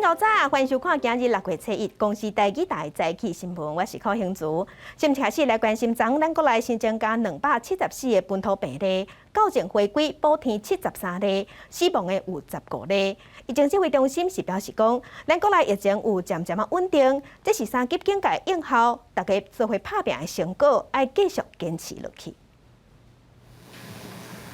早早，歡迎收看今日6月初一公視台語台早起新聞，我是柯興竹。先開始來關心，昨昏咱國內新增加274個本土病例，校正回歸補添73例，死亡的有15例。疫情指揮中心是表示講，咱國內疫情有漸漸仔穩定，這是三級警戒應效，大家做伙拍拚的成果，愛繼續堅持落去。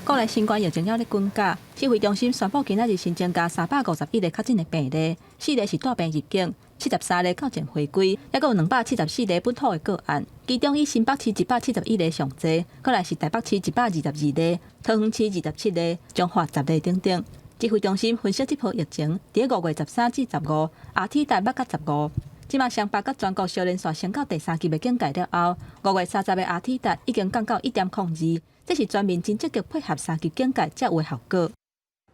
國內新冠疫情猶咧滾價，指揮中心宣布今仔日新增加351個確診的病例，四个是帶病入境，73个校正回歸，猶閣有274个本土的個案。其中以新北市171个上濟，過來是台北市122个，桃園市27个，彰化10个等等。指揮中心分析這波疫情，佇5月13至15，RT 值捌到十五。這馬雙北佮全國相連紲升到第三級的警戒了後，5月30的 RT 值已經降到1.02。這是全民真積極配合三級警戒才有的效果。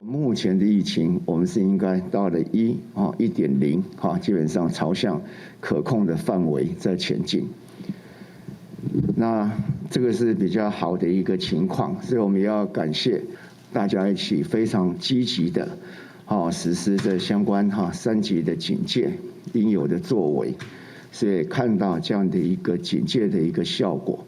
目前的疫情，我們是應該到了1.0哈，基本上朝向可控的範圍在前進。那這個是比較好的一個情況，所以我們要感謝大家一起非常積極的，實施這相關三級的警戒應有的作為，所以看到這樣的一個警戒的一個效果。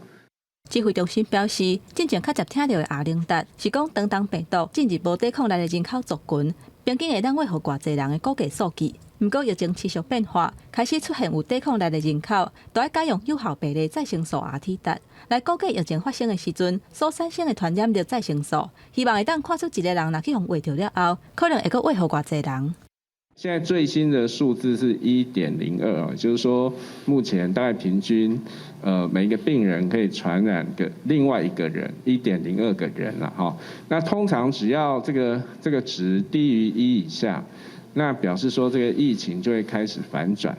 指揮中心表示，進前較捷聽著的阿靈達是講，當當病毒進入無抵抗力的人口族群，平均會當餵予偌濟人的估計數據。毋過疫情持續變化，開始出現有抵抗力的人口，都愛改用有效病例再生數 RT 值來估計疫情發生的時陣所產生的傳染力再生數，希望會當看出一个人若去予餵著了後，可能會閣餵予偌濟人。現在最新的數字是1.02啊，就是說目前大概平均，每一個病人可以傳染個另外一個人1.02個人啦，哈。那通常只要這個值低於一以下，那表示說這個疫情就會開始反轉。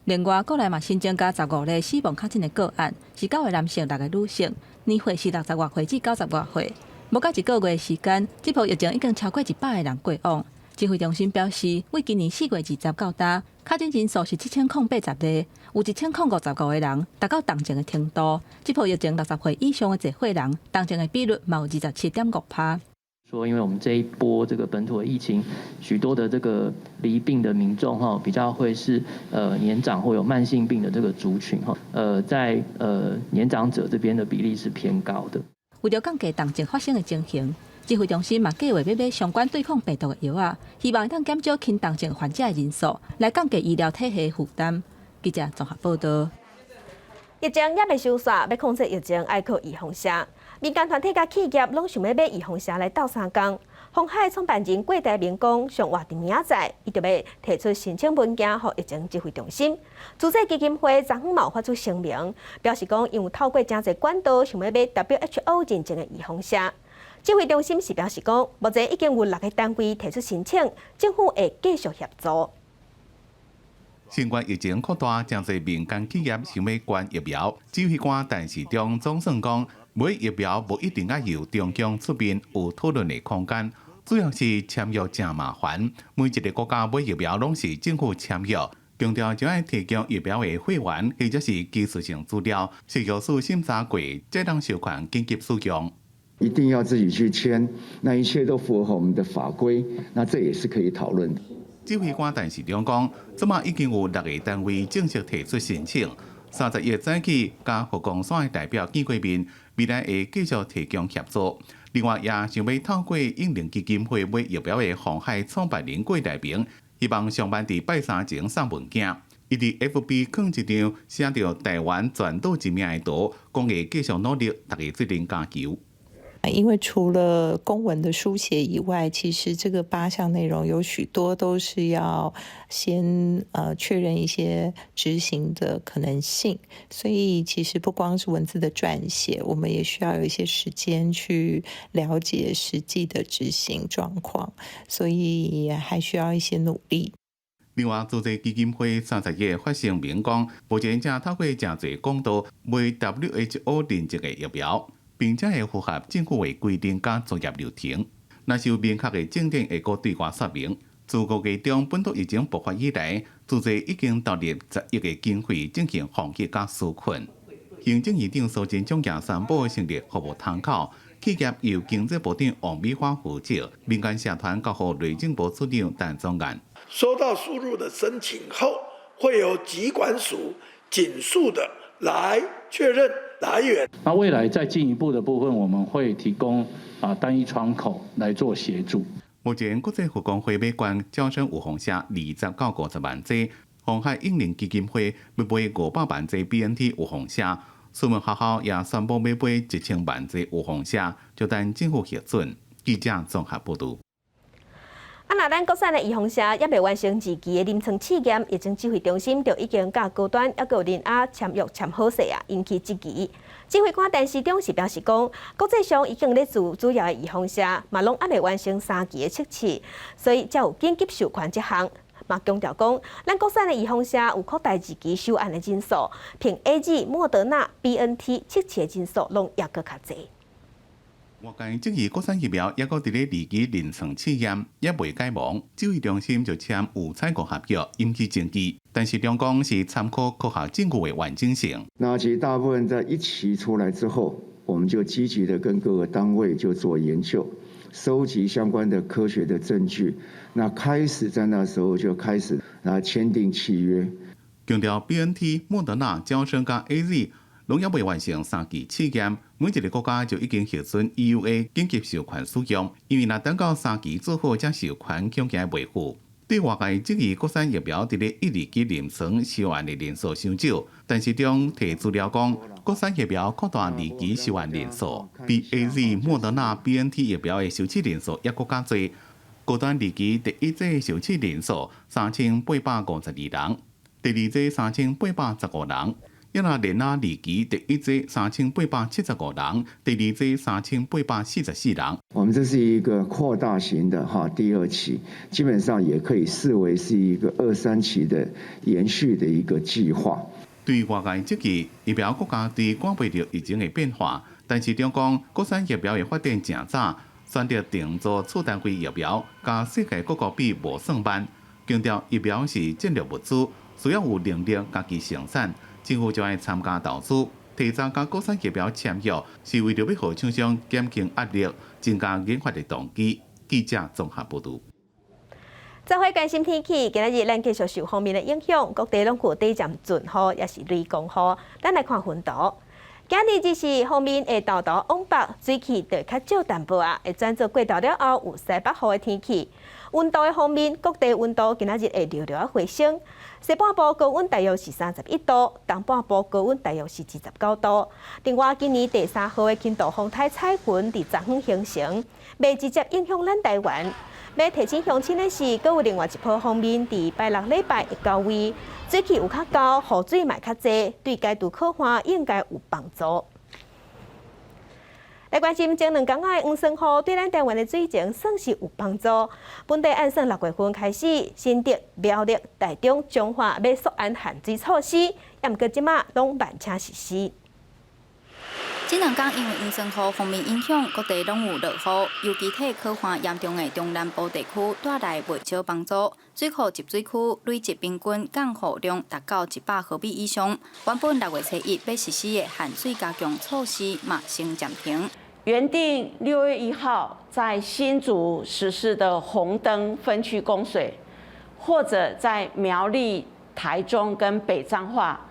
另外，國內嘛新增加15例死亡確診的個案，是九个男性，六个女性，年歲是60外歲至90外歲。無到一個月的時間，這波疫情已經超過100個人過往。指揮中心表示，為今年4月20到今，確診人數是7080例，有1055個人達到重症的程度。這波疫情60歲以上的濟歲人，重症的比率嘛有27.5趴。說，因為我們這一波這個本土的疫情，許多的這個罹病的民眾哈，比較會是年長或有慢性病的這個族群哈，在年長者這邊的比例是偏高的。為著降低重症發生的情形，指揮中心嘛計劃欲買相關對抗病毒的藥仔，希望會當減少輕重症患者的人數，來降低醫療體系負擔。記者綜合報道。疫情猶未收煞，欲控制疫情愛靠預防射。民間團體佮企業攏想欲買預防射來鬥相共。鴻海創辦人郭台銘講，上活佇明仔載，伊就欲提出申請文件予疫情指揮中心。慈濟基金會昨昏嘛有發出聲明，表示講𪜶有透過誠濟管道，想欲買 WHO 認證的預防射。指揮中心是表示講，目前已經有六个單位提出申請，政府會繼續協助。新冠疫情擴大，誠濟民間企業想欲捐疫苗。指揮官陳時中總算講，買疫苗無一定愛由中共出面，有討論的空間。主要是簽約誠麻煩，每一个國家買疫苗攏是政府簽約，強調就愛提供疫苗的貨源或者是技術性資料，食藥署審查過，才通授權緊急使用。一定要自己去簽，那一切都符合我們的法規，那這也是可以討論的。指揮官陳時中講，這馬已經有六个單位正式提出申請，31早起佮佛光山的代表見過面，未來會繼續提供協助。另外，也想欲透過應靈基金會買疫苗的鴻海創辦人郭台銘，希望上班佇拜三前送文件。伊佇 FB 放一張寫著台灣全島一命的圖，講會繼續努力，大家做陣加油。因為除了公文的書寫以外，其實這個八項內容有許多都是要先確認一些執行的可能性，所以其實不光是文字的撰寫，我們也需要有一些時間去了解實際的執行狀況，所以還需要一些努力。另外，慈濟基金會31發聲明講，目前正透過誠濟管道買 WHO 認證的疫苗，並且會符合政府的規定佮作業流程。若是有明確的證件，會閣對外說明。自5月中本土疫情爆發以來，慈濟已經投入10億的經費進行防疫佮紓困。行政院長蘇貞昌也宣布成立服務窗口，企業由經濟部長王美花負責，民間社團交予內政部處長陳宗彥。收到輸入的申請後，會由疾管署緊速的來確認來源。那未來再進一步的部分，我們會提供單一窗口來做協助。目前國際佛光會欲捐嬌生預防射20到50萬劑，鴻海應能基金會欲買500萬劑 BNT 預防射，蘇門學校也宣布欲買1000萬劑預防射，就等政府核准。記者綜合報導。啊，若咱國產的預防射猶未完成二期的臨床試驗，疫情指揮中心就已經佮高端猶閣有聯亞簽約簽好勢啊，引起質疑。指揮官陳時中是表示講，國際上已經咧做主要的預防射，嘛攏猶未完成三期的測試，所以才有緊急授權這項。嘛強調講，咱國產的預防射有擴大二期收案的人數，憑 AZ、莫德納、BNT 測試的人數攏猶閣較濟。外界質疑國產疫苗猶閣佇咧二期臨床試驗，猶未解盲，指揮中心就簽有採購合約，引起爭議。但是中共是參考科學證據的完整性。那其實大部分在一期出來之後，我們就積極的跟各個單位就做研究，收集相關的科學的證據。那開始在那時候就開始來簽訂契約。強調 BNT、莫德納、嬌生佮 AZ 攏猶未完成三期試驗，每一個國家就已經核准 EUA 緊急授權使用，因為若等到三期做好才授權，恐驚袂赴。對外界質疑國產疫苗佇咧一、二期臨床收案的人數傷少，陳時中提資料講，國產疫苗擴大二期收案人數，比 AZ、莫德納、BNT 疫苗的受試人數猶閣較濟。高端二期第一劑受試人數3852人，第二劑3815人。抑若聯亞二期第一劑3875人，第二劑3844人。我們這是一個擴大型的哈第二期，基本上也可以視為是一個二三期的延續的一個計劃。對外界質疑疫苗國家對趕袂著疫情的變化，但是中講國產疫苗的發展誠早，選擇定做次單位疫苗，佮世界各國比無算慢。強調疫苗是戰略物資，需要有能力家己生產。政府就愛參加投資，提早佮國產疫苗簽約，是為著欲予廠商減輕壓力，增加研發的動機。記者綜合報導。再回關心天氣，今仔日咱繼續受鋒面的影響，各地攏有短暫陣雨，抑是雷公雨。咱來看雲圖，今日只是鋒面會沓沓往北，水汽就較少淡薄仔，會轉做過晝了後有西北雨的天氣。溫度的方面，各地溫度今仔日會略略回升。西半部高溫大約是31度，東半部高溫大約是29度。另外，今年第三號的輕度風颱彩雲佇昨昏形成，袂直接影響咱台灣。欲提醒鄉親的是，閣有另外一波鋒面佇拜六禮拜會到位，水汽有較厚，雨水嘛較濟，對解除洘旱應該有幫助。來關心前兩工仔的黃酸雨，對咱台灣的水情算是有幫助。本地按算6月份開始，新竹、苗栗、台中、彰化欲速按限水措施，抑毋過這馬攏慢車實施。這兩工因為黃酸雨鋒面影響，各地攏有落雨，尤其替洘旱嚴重的中南部地區帶來袂少幫助。水庫集水區累積平均降雨量達到100毫米以上。原本6月初1欲實施的限水加強措施嘛，先暫停。原定6月1號在新竹實施的紅燈分區供水，或者在苗栗、台中跟北彰化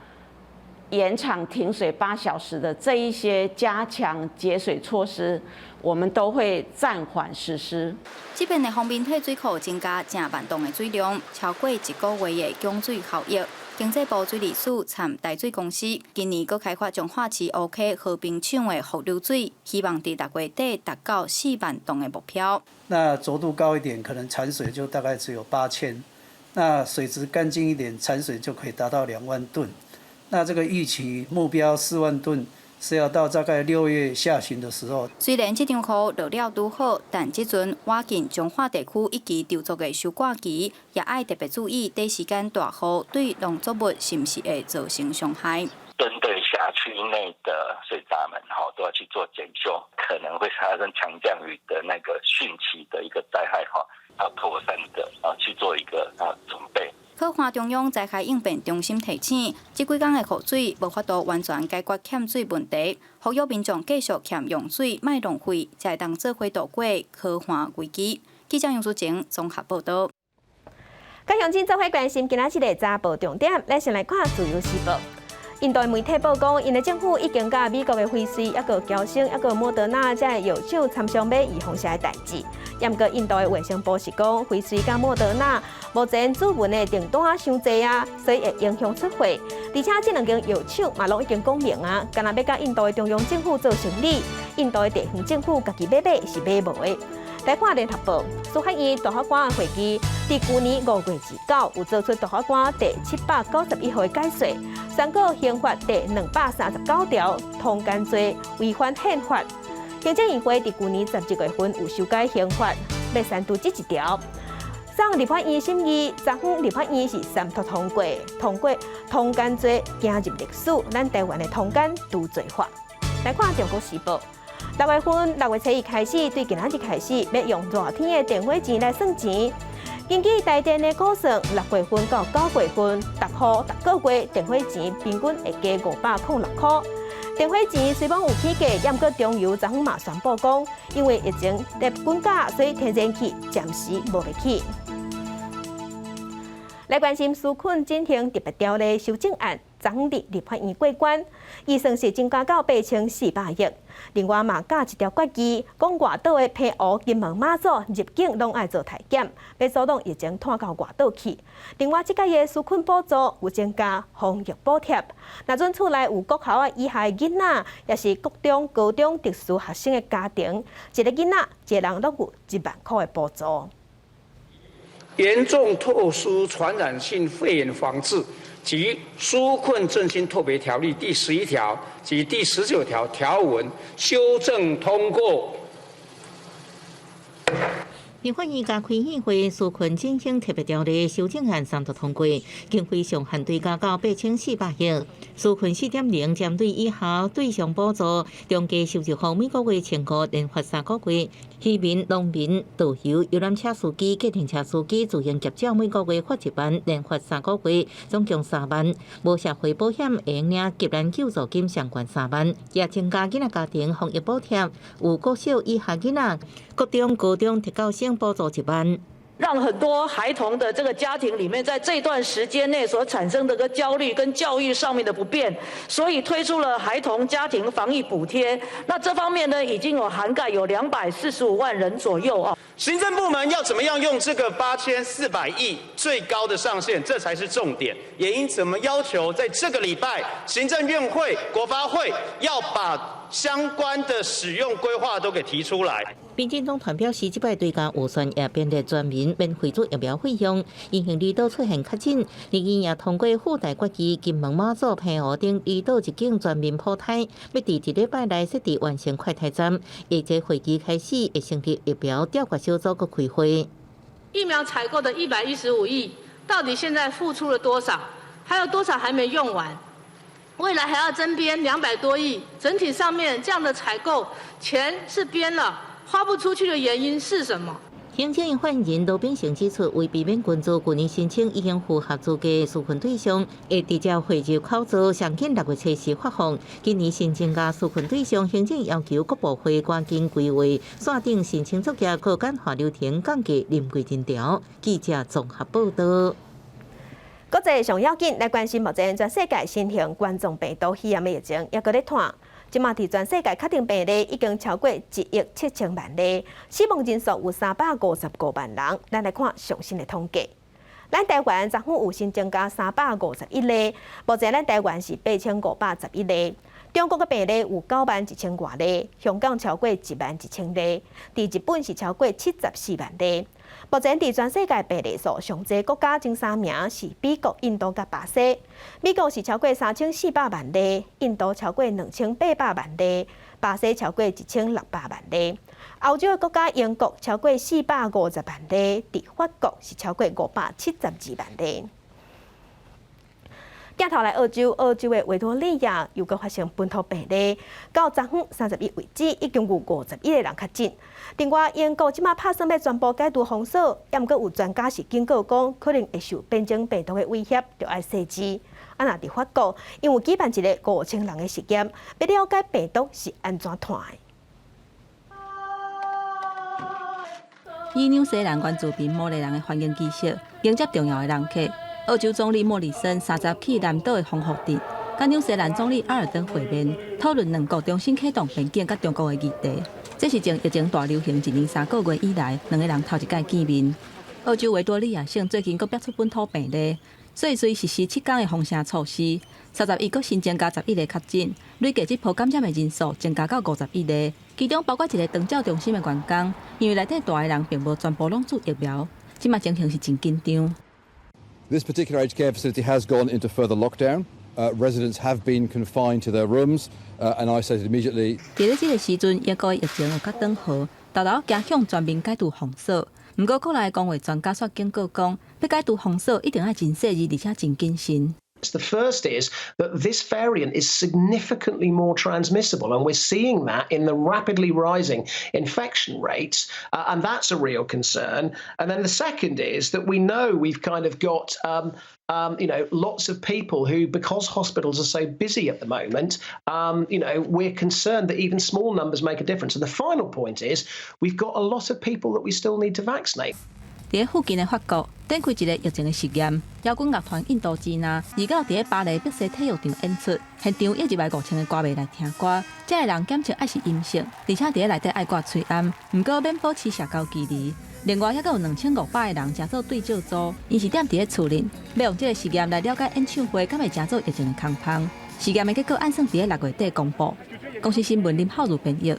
延長停水8小時的這一些加強節水措施，我們都會暫緩實施。這邊的鋒面替水庫增加成萬噸的水量，超過一個月的供水效益。經濟部水利署參台水公司今年閣開發彰化市烏溪和平廠的伏流水，希望佇6月底達到4萬噸的目標。那濁度高一點，可能產水就大概只有8000；那水質乾淨一點，產水就可以達到2萬噸。那這個預期目標4萬噸，是要到大概6月下旬的時候。雖然這場雨落了拄好，但這陣倚近彰化地區一期籌作的收割期，也愛特別注意短時間大雨對農作物是毋是會造成傷害。針對轄區內的水閘門，哈，都要去做檢修，可能會發生強降雨的那個汛期的一個災害，哈，要妥善的啊去做一個啊準備。洘旱中央災害應變中心提醒，這幾工的雨水無法度完全解決欠水問題，呼籲民眾繼續儉用水，莫浪費，才會當做伙渡過洘旱危機。記者楊淑晴綜合報道。佮鄉親做伙關心今仔日的早報重點，咱先來看自由時報。印度媒體報講，𪜶的政府已經佮美國的輝瑞、抑閣嬌生、抑閣莫德納這藥廠參商買預防射的代誌。毋過印度的衛生部是講，輝瑞佮莫德納目前主文的訂單傷濟啊，所以會影響出貨。而且這兩間藥廠嘛攏已經講明啊，干焦欲佮印度的中央政府做生理，印度的地方政府家己欲買是買無的。來看聯合報，司法院大法官會議，佇舊年5月29有做出大法官第791號的解說，宣告刑法第239條通姦罪違反憲法。行政院會佇舊年12月份有修改刑法，欲刪除這一條。送立法院審議，昨昏立法院是三讀通過，通過通姦罪行入歷史，咱台灣的通姦除罪化。來看中國時報。6月份6月初一開始，對今仔日開始，欲用熱天的電火錢來算錢。根據台電的估算，6月份到9月份，逐戶逐個月電火錢平均會加506塊。電火錢雖罔有起價，毋過中油昨昏嘛宣布講，因為疫情咧滾價，所以天然氣暫時無欲起。來關心紓困振興特別條例修正案，昨昏佇立法院過關，預算是增加到8400億。另外嘛加一條決議，講外島的澎湖、金門、馬祖入境攏愛做體檢，欲阻擋疫情湠到外島去。另外，這屆的紓困補助有增加防疫補貼，若準厝內有國校以下的囡仔，抑是國中、高中特殊學生的家庭，一個囡仔一個人攏有1萬塊的補助。嚴重特殊傳染性肺炎防治及紓困振興特別條例第11條及第19條條文修正通過。立法院加開議會紓困振興特別條例修正案三讀通過，經費上限追加到8400億。紓困4.0針對以下對象補助，中低收入戶每個月1500，連發3個月；漁民、農民、導遊、遊覽車司機、計程車司機、自營業者每個月發1萬，連發三個月，總共3萬。無社會保險會領急難救助金上懸3萬，也增加囡仔家庭防疫補貼，有國小以下囡仔、國中、高中特教生補助1萬。讓很多孩童的這個家庭裡面，在這段時間內所產生的個焦慮跟教育上面的不便，所以推出了孩童家庭防疫補貼。那這方面呢，已經有涵蓋有245萬人左右哦。行政部門要怎麼樣用這個8400億最高的上限，這才是重點。也因此，我們要求在這個禮拜，行政院會、國發會要把相關的使用規劃都給提出來。民進黨團表示，這擺追加預算也編列全民免費做疫苗費用，因應離島出現確診，立院也通過附帶決議，金門、馬祖、澎湖等離島入境全面普篩，欲佇一禮拜內設置完成快篩站。下個會期開始會成立疫苗調撥小組閣開會。疫苗採購的115億，到底現在付出了多少？還有多少還沒用完？未來還要增編200多億，整體上面這樣的採購錢是編了，花不出去的原因是什麼？行政院發言人羅秉成指出，為避免群聚，舊年申請已經符合資格紓困對象，會直接匯入口座，上緊6月初四發放。今年新增加紓困對象，行政要求各部會趕緊規劃，線頂申請作業，閣簡化流程，降低臨櫃人潮。記者綜合報道。國際上要緊來關心目前全世界新型冠狀病毒肺炎的疫情，猶閣咧湠。這馬佇全世界確診病例已經超過1億7000萬例，死亡人數有355萬人。咱來看上新的統計，咱台灣昨昏有新增加351例，目前咱台灣是8511例。中國的病例有9萬1千外例，香港超過1萬1千例，佇日本是超過74萬例。目前佇全世界病例數上濟國家前三名是美國、印度佮巴西。美國是超過3400萬例，印度超過2800萬例，巴西超過1600萬例。歐洲的國家英國超過450萬例，佇法國是超過572萬例。鏡頭來澳洲，澳洲的維多利亞又閣發生本土病例，到昨昏31為止，已經有51個人確診。另外，英國這馬拍算欲全部解除封鎖，猶毋過有專家是警告講，可能會受變種病毒的威脅，著愛細緻。啊，若佇法國，𪜶有舉辦一個5000人的實驗，欲了解病毒是按怎傳的。以紐西蘭原住民毛利人的歡迎儀式，迎接重要的人客。澳洲總理莫里森30去南島的豐福鎮，佮紐西蘭總理阿爾登會面，討論兩國重新啟動邊境佮中國的議題。這是從疫情大流行一年3個月以來，兩个人頭一擺見面。澳洲維多利亞省最近閣爆出本土病例，所以隨實施7天的封城措施。31閣新增加11個確診，累計這波感染的人數增加到51個，其中包括一个長照中心的員工，因為內底蹛的人並無全部攏注疫苗，這馬情形是真緊張。 This particular aged care facility has gone into further lockdown. Residents have been confined to their rooms and isolated immediately. 佇咧這个時陣，英國疫情有較轉好，沓沓走向全面解除封鎖。毋過，國內公衛專家煞警告講，欲解除封鎖一定愛真細膩，而且真謹慎。 The first is that this variant is significantly more transmissible, and we're seeing that in the rapidly rising infection rates, and that's a real concern. And then the second is that we know we've kind of got lots of people who, because hospitals are so busy at the moment, we're concerned that even small numbers make a difference. And the final point is we've got a lot of people that we still need to vaccinate. 佇附近的法國，展開一个疫情的實驗。搖滾樂團印度支那，29佇咧巴黎碧璽體育場演出，現場湧入來5000个歌迷來聽歌。遮的人檢測愛是陰性，而且佇咧內底愛掛喙罨，毋過免保持社交距離。另外，猶閣有2500个人成做對照組，𪜶是踮佇咧厝裡，欲用這个實驗來了解演唱會敢會成做疫情的空芳。實驗的結果按算佇咧6月底公布。公視新聞林浩如編譯。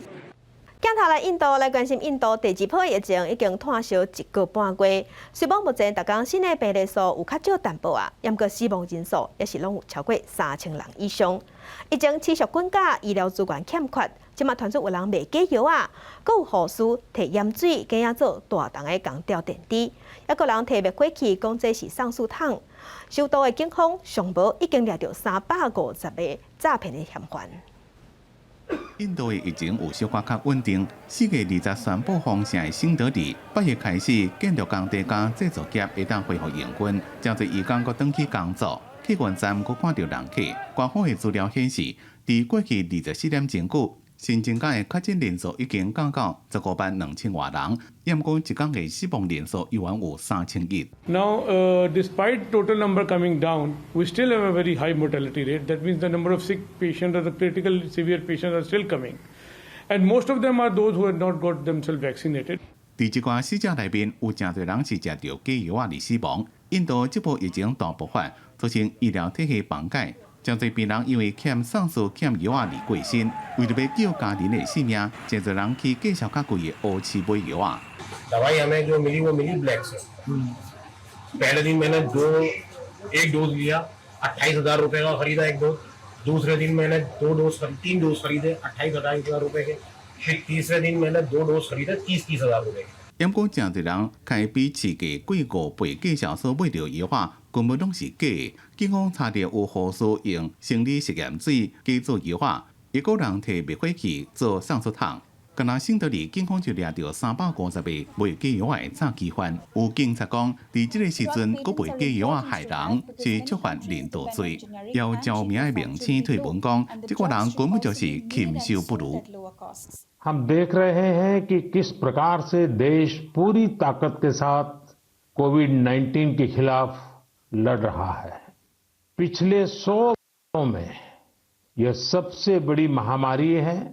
鏡頭來印度來關心印度第二波疫情已經湠燒一個半月，雖罔目前逐工新的病例數有較少淡薄仔，毋過死亡人數也是攏有超過3000人以上。疫情持續滾加，醫療資源欠缺，這馬傳出有人賣假藥仔，閣有護士提鹽水假做大筒的共吊電池，猶閣人提滅火器講這是送水桶。首都的警方上無已經掠著350個詐騙的嫌犯。印度的疫情有小可較穩定。4月20宣布封城的新德里，8月開始建築工地佮製造業會當恢復營運，誠濟移工閣轉去工作。客運站閣看著人客。官方的資料顯示，佇過去24點鐘久，新增加的確診人數已經降到15萬2千外人，毋過一工的死亡人數依然有3100。 Now, despite total number coming down, we still have a very high mortality rate. That means the number of sick patients or the critical severe patients are still coming, and most of them are those who have not got themselves vaccinated. 佇這寡死者內面，有誠濟人是食著假藥仔而死亡。印度這波疫情大爆發，造成醫療體系崩解，誠濟病人因為欠送水欠藥仔而過身。為著欲救家人的性命，誠濟人去價數較貴的烏市買藥仔。 दवाई हमें जो मिली वो मिली black से। पहले दिन मैंने दो एक डोज लिया, 28,000 रुपए का खरीदा एक डोज। दूसरे दिन मैंने दो डोज, तीन डोज खरीदे 28-28 हजार रुपए के। फिर तीसरे दिन मैंने दो डोज खरीदे 30-30 हजार रुपए के।毋過誠濟人開比市價貴5倍價數所買著藥仔，根本攏是假的。警方查著有護士用生理食鹽水假做藥仔，抑閣人提滅火器做送水桶。敢若新德里警方就掠著350個賣假藥仔的詐欺犯。有警察講，佇這个時陣，閣賣假藥仔害人是觸犯人道罪。有著名的明星推文講，這個人根本就是禽獸不如。 हम देख रहे हैं कि किस प्रकार से देश पूरी ताकत के साथ कोविड 19 के खिलाफ लड़ रहा है। पिछले 100 में यह सबसे बड़ी महामारी है।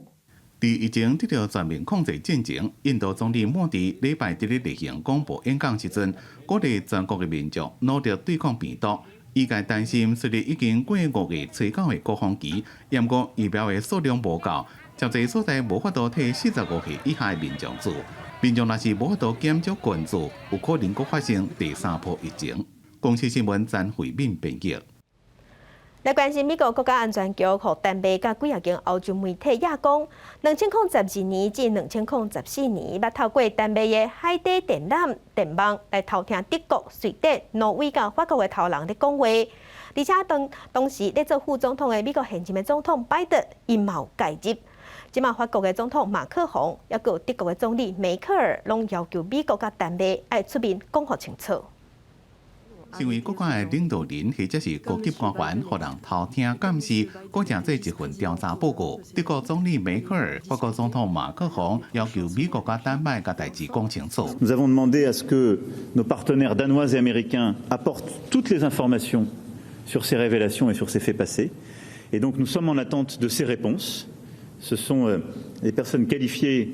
佇疫情得著全面控制進前，印度總理莫迪禮拜佇咧例行廣播演講時陣，鼓勵全國的民眾努力對抗病毒。醫界擔心，雖然已經過5月初9的高峰期，毋過疫苗的數量無夠，誠濟所在無法度替45歲以下的民眾注。民眾若是無法度減少群聚，有可能閣發生第三波疫情。公視新聞詹慧敏編譯。來關心美國國家安全局，予丹麥佮幾若間歐洲媒體也講，2012年至2014年，捌透過丹麥的海底電纜電網來偷聽德國、瑞典、挪威佮法國的頭人咧講話，而且當當時咧做副總統的美國現任的總統拜登，伊嘛有介入。這馬法國的總統馬克宏，猶閣有德國的總理梅克爾，攏要求美國佮丹麥愛出面講予清楚。成為國家的領導人或者是高級官員，予人偷聽監視，閣成做一份調查報告。德國總理梅克爾、法國總統馬克宏要求美國佮丹麥共代誌講清楚。 Nous avons demandé à ce que nos partenaires danois et américains apportent toutes les informations sur ces révélations et sur ces faits passés. Et donc nous sommes en attente de ces réponses. Ce sont les personnes qualifiées.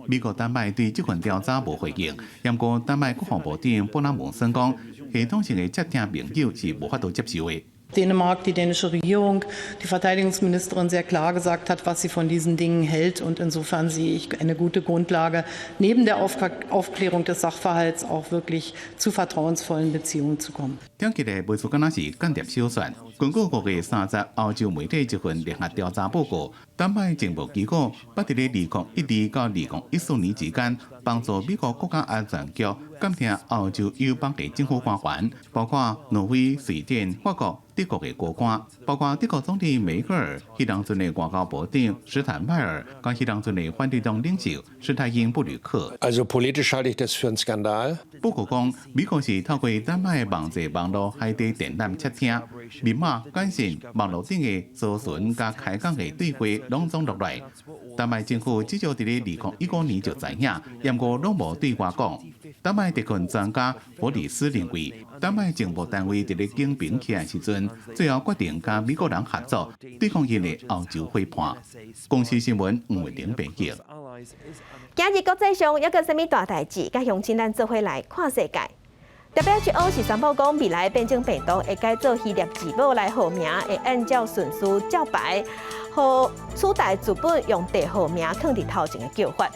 美國丹麥對這份調查無回應，毋過丹麥國防部長布拉姆森講，系統性的竊聽盟友是無法度接受的。 Dänemark, die dänische Regierung, die Verteidigungsministerin sehr klar gesagt hat, was sie von diesen Dingen hält. Und insofern sehe ich eine gute Grundlage, neben der Aufklärung des Sachverhalts auch wirklich zu vertrauensvollen Beziehungen zu kommen. 聽起來袂輸敢若是間諜小說。根據5月30歐洲媒體一份聯合調查報告，丹麥情報機構捌佇咧2012到2014年之間，幫助美國國家安全局監聽歐洲友邦的政府官員，包括挪威、瑞典、法國、德國的高官，包括德國總理梅克爾、彼當陣的外交部長施坦邁爾，佮彼當陣的反對黨領袖施泰因布呂克。 Also politisch halte ich das für einen Skandal。報告講，美國是透過丹麥網際網路海底電纜竊聽、密碼、簡訊、網路頂的搜尋佮開講的對話攏總錄來。丹麥政府至少佇咧2015年就知影，毋過攏無對外講。丹麥特困專家弗里斯認為，丹麥情報單位佇咧警兵起來時陣，最後決定佮美國人合作，對抗𪜶的歐洲伙伴。公視新聞吳偉玲編輯。今日國際上猶閣啥物大代誌，佮鄉親咱做伙來看世界。WHO 是宣布講，未來變種病毒會改做希臘字母來號名，會按照順序照排，予取代原本用地號名囥佇頭前的叫法。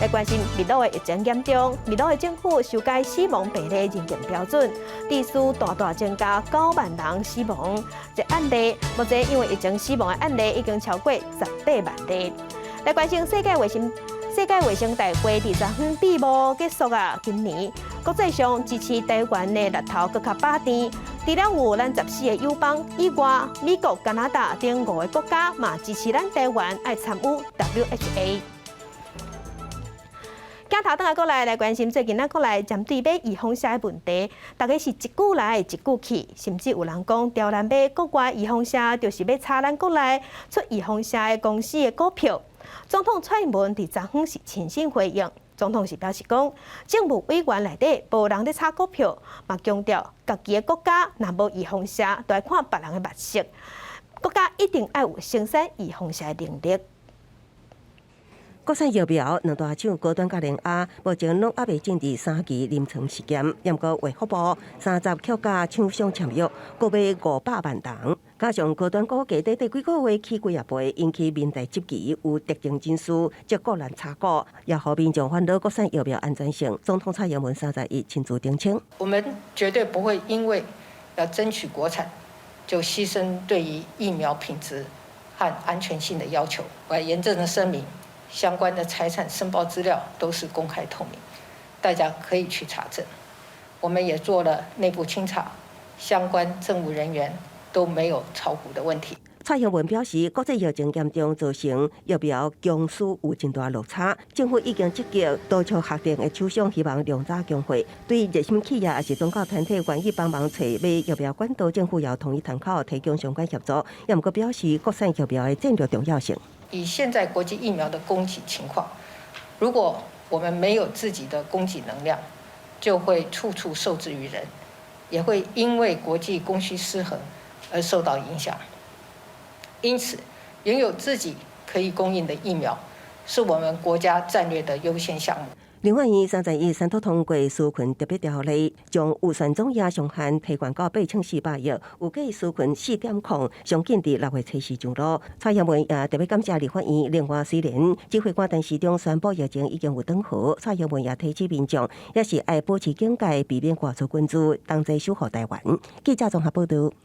來關心秘魯的疫情嚴重，秘魯的政府修改死亡病例認定標準，致使大大增加9萬人死亡。這案例目前因為疫情死亡的案例已經超過18萬例。來關心世界衛生大會佇昨昏閉幕結束啊！今年國際上支持台灣的力頭閣較飽甜，除了有咱14個友邦以外，美國、加拿大等五个國家嘛支持咱台灣愛參與 WHA。鏡頭轉來過來來關心最近咱國內針對買預防射的問題，大家是一句來一句去，甚至有人講刁難買國外預防射，就是欲炒咱國內出預防射的公司的股票。總統蔡英文佇昨昏是親身回應，總統是表示講，政務委員內底無人咧炒股票，嘛強調家己的國家若無預防射，就愛看別人的目色，國家一定愛有生產預防射的能力。國產疫苗兩大廠高端佮聯亞，目前攏猶未進佇三期臨床試驗，毋過衛福部30予佮廠商簽約，各買500萬劑。加上高端股價短短幾個月起幾仔倍，引起民代質疑，有特定人士藉故來炒股，也予民眾煩惱國產疫苗安全性。總統蔡英文31親自澄清：我們絕對不會因為要爭取國產，就犧牲對於疫苗品質和安全性的要求。我嚴正的聲明。相關的財產申報資料都是公開透明，大家可以去查證。我們也做了內部清查，相關政務人員都沒有炒股的問題。蔡英文表示，國際疫情嚴重，造成疫苗供需有真大落差，政府已經積極督促核定的廠商，希望量早供貨。對熱心企業抑是宗教團體願意幫忙揣買疫苗管道，政府也同意參考，提供相關協助。也毋過表示，國產疫苗的戰略重要性。以現在國際疫苗的供給情況，如果我們沒有自己的供給能量，就會處處受制於人，也會因為國際供需失衡而受到影響。因此，擁有自己可以供應的疫苗，是我們國家戰略的優先項目。立法院31三讀通過紓困特別條例，將預算總額上限提懸到8400億，預計紓困4.0，上緊佇6月初4上路。蔡英文也特別感謝立法院。另外，雖然指揮官陳時中宣布疫情已經有轉好，蔡英文也提醒民眾，也是愛保持警戒，避免外出群聚，同齊守護台灣。記者綜合報道。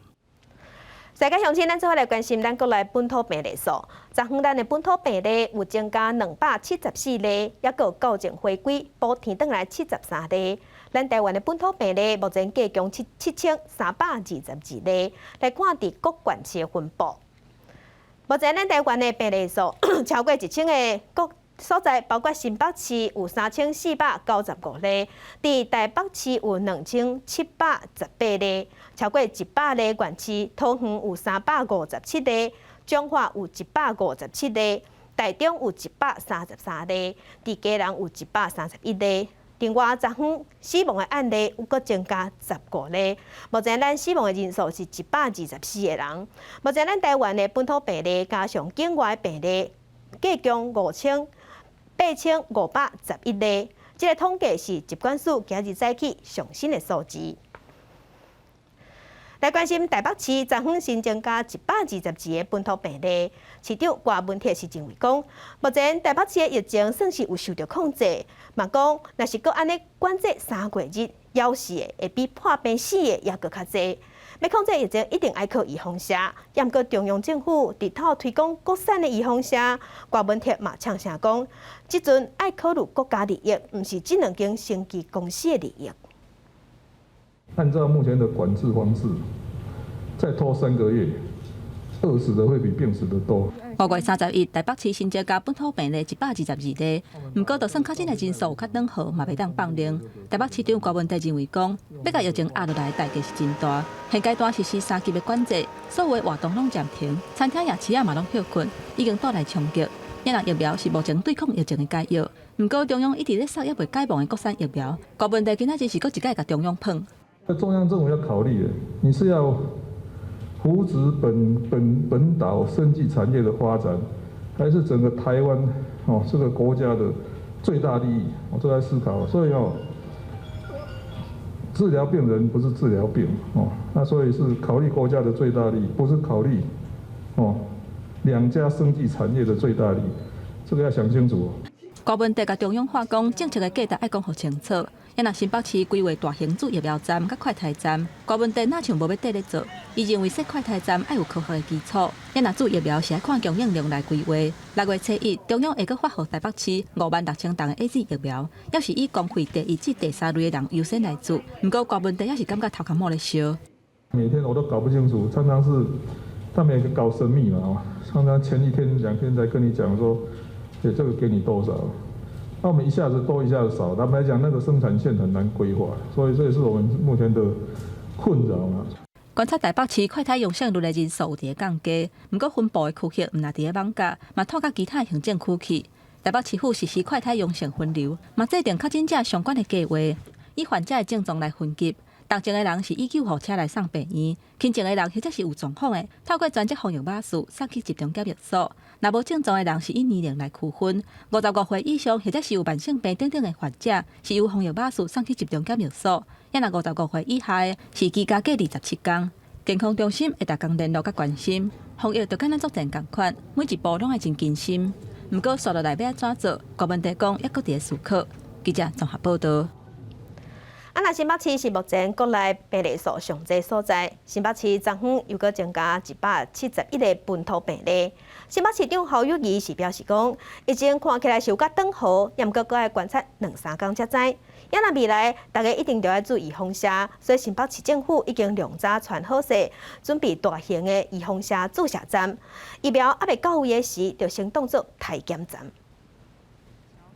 世界鄉親，咱做伙來關心咱國內本土病例數。昨昏咱的本土病例有增加274例，猶閣有校正回歸補添轉來73例。咱台灣的本土病例目前計共7322例。來看佇各縣市的分布。目前咱台灣的病例數超過1000个國所在包括新北市有3495例，佇台北市有2718例，超過100例縣市，桃園有357例，彰化有157例，台中有133例，佇基隆有131例。另外，昨昏死亡的案例有閣增加15例，目前咱死亡的人數是124個人。目前咱台灣的本土病例加上境外病例，計共8511例。這个統計是疾管署今日早起上新的數字。來關心台北市昨昏新增加122個本土病例，市長郭文鐵是認為講，目前台北市的疫情算是有受著控制，嘛講若是閣按呢管制3月日，枵死的會比破病死的猶閣較濟。欲控制疫情一定愛靠預防射，毋過中央政府佇頭推廣國產的預防射，郭文鐵嘛嗆聲講，這陣愛考慮國家利益，毋是這兩間生技公司的利益。按照目前的管制方式，再拖3個月，餓死的會比病死的多。5月31，台北市新增加本土病例122例，毋過就算確診的人數有較轉好，嘛袂當放任。台北市長郭文鐵認為講，欲共疫情壓落來，代價是真大。現階段實施三級的管制，所有的活動攏暫停，餐廳夜市仔嘛攏歇睏，已經帶來衝擊。這若疫苗是目前對抗疫情的解藥，毋過中央一直咧捒猶未解盲的國產疫苗。郭文鐵今仔日是閣一擺共中央噴。中央政府要考慮的，你是要扶植本島生技產業的發展，還是整個台灣哦這個國家的最大利益？我都在思考。所以哦，治療病人不是治療病哦，那所以是考慮國家的最大利益，不是考慮哦兩家生技產業的最大利益，這個要想清楚。郭文鐵共中央話講，政策的價值愛講予清楚。啊若新北市規劃大型注疫苗站佮快篩站，郭文鐵若像無欲綴咧做，伊認為設快篩站愛有科學的基礎。啊若注疫苗是愛看供應量來規劃。6月初1，中央會閣發予台北市5萬6千筒的 AZ 疫苗，猶是以公費第一至第三類的人優先來注。毋過郭文鐵猶是感覺頭殼某咧燒。每天我都搞不清楚，常常是他們也搞神秘嘛，常常前一天兩天才跟你講說，欸，這個給你多少。那我們一下子多，一下子少，坦白講，那個生產線很難規劃，所以這也是我們目前的困擾嘛。觀察台北市快篩陽性率的人數有佇咧降低，毋過分布的區域毋但佇咧艋舺，嘛拓到其他行政區去。台北市府實施快篩陽性分流，嘛制定確診者相關的計劃，以患者的症狀來分級。重症的人是以救護車來送病院，輕症的人或者是有狀況的，透過專職防疫巴士送去集中檢疫所。若無症狀的人是以年齡來區分。55歲以上或者是有慢性病等等的患者，是由防疫巴士送去集中檢疫所。啊若55歲以下的，是居家隔離17天。健康中心會逐工聯絡佮關心，防疫就敢若作戰仝款，每一步攏愛真謹慎。毋過，紲落來欲按怎做？郭文鐵講，猶閣佇咧思考。記者綜合報導。啊，若新北市是目前國內病例數上濟所在。新北市昨昏又閣增加171個本土病例。新北市長侯友宜是表示講，疫情看起來是有較轉好，毋過閣愛觀察兩三工才知。啊若未來，大家一定著愛注意預防射，所以新北市政府已經良早傳好勢，準備大型的預防射注射站。疫苗猶未到位的時，就先當做篩檢站。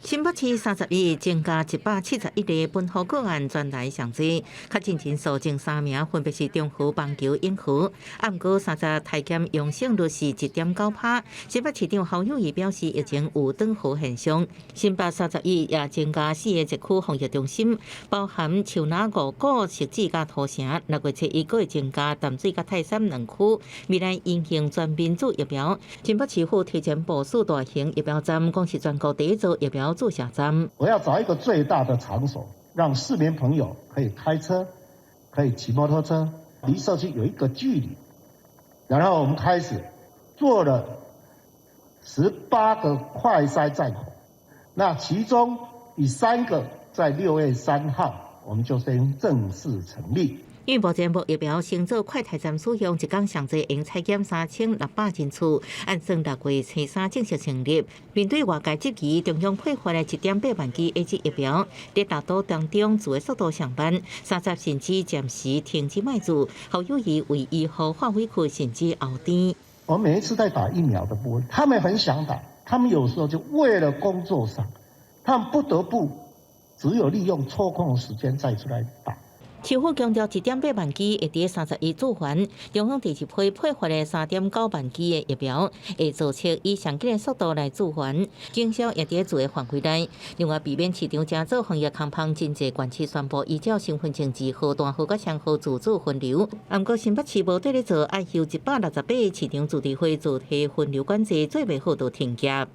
新北市31日增加171個本土個案，全台上濟，確診人數前三名分別是中和、板橋、永和。啊，毋過30篩檢陽性率是1.9趴。新北市長侯友宜表示，疫情有轉好現象。新北31也增加四个疫區防疫中心，包含樹林、五股、汐止佮土城。6月初1閣會增加淡水佮泰山兩區，未來應用全面注疫苗。新北市府提前部署大型疫苗站，講是全國第一座疫苗注射站。我要找一個最大的場所，讓市民朋友可以開車，可以騎摩托車，離社區有一個距離。然後我們開始做了18個快篩站口，那其中以3個在6月3號，我們就先正式成立。因為目前無疫苗，先做快篩站使用，一工上濟會採檢3600人次，按算6月初3正式成立。面對外界質疑，中央配發的1.8萬劑 AZ 疫苗，佇大都當中注的速度上慢，30甚至暫時停止賣注。侯友宜為醫護發委屈，甚至喉甜。我每一次在打疫苗的部分，他們很想打，他們有時候就為了工作上，他們不得不只有利用抽空的時間再出來打。市府強調，1.8萬劑會佇31做完，中央第二批配發的3.9萬劑的疫苗，會做出以上緊的速度來做完，經銷也佇做的範圍內。另外，避免市場正做防疫空芳，真濟縣市宣布依照身份證字號、單號佮雙號自主分流。毋過新北市無綴咧做，愛由168個市場自治會做提分流管制，做袂好就停業。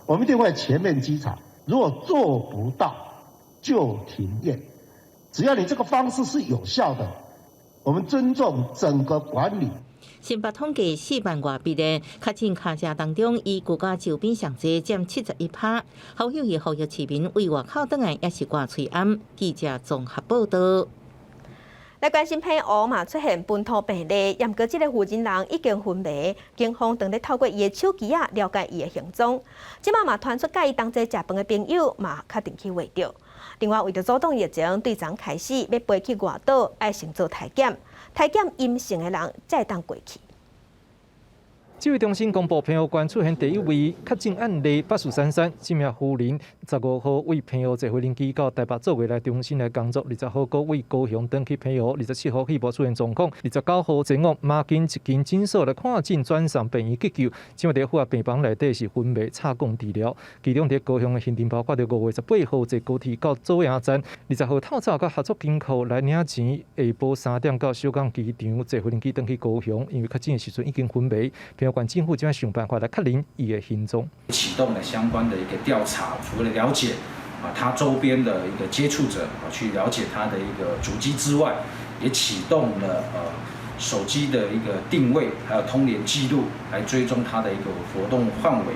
我們一定會全面稽查，如果做不到就停業。只要你這個方式是有效的，我們尊重整個管理。新北統計4萬外筆的確診跤者當中，以舊家周邊上濟佔71%。好友的呼籲市民對外口轉來，也是掛喙罨。記者綜合報道。來關心澎湖嘛出現本土病例，毋過這个負責人已經昏迷，警方正咧透過伊的手機仔了解伊的行蹤。這馬嘛傳出佮伊同齊食飯的朋友嘛確定去穢著。另外，為著阻擋疫情，對昨開始欲飛去外島，愛先做篩檢，篩檢陰性的人才會當過去。指揮中心公布，澎湖縣出現第一位確診案例，八四三三，這名婦人15號對澎湖坐飛輪機到台北做月來中心來工作，20號閣對高雄轉去澎湖，27號肺部出現狀況，29號前往馬偕一間診所來看診，轉送病院急救，這馬佇負壓病房內底是昏迷插管治療。其中佇高雄的行程包括著5月18號坐高鐵到左營站，20號透早佮合作金庫來領錢，下晡3點到小港機場坐飛輪機轉去高雄，因為確診的時陣已經昏迷。縣政府正想辦法來確認伊的行蹤。啟動了相關的一個調查，除了了解啊他周邊的一個接觸者啊，去了解他的一個足跡之外，也啟動了手機的一個定位，還有通聯記錄，來追蹤他的一個活動範圍。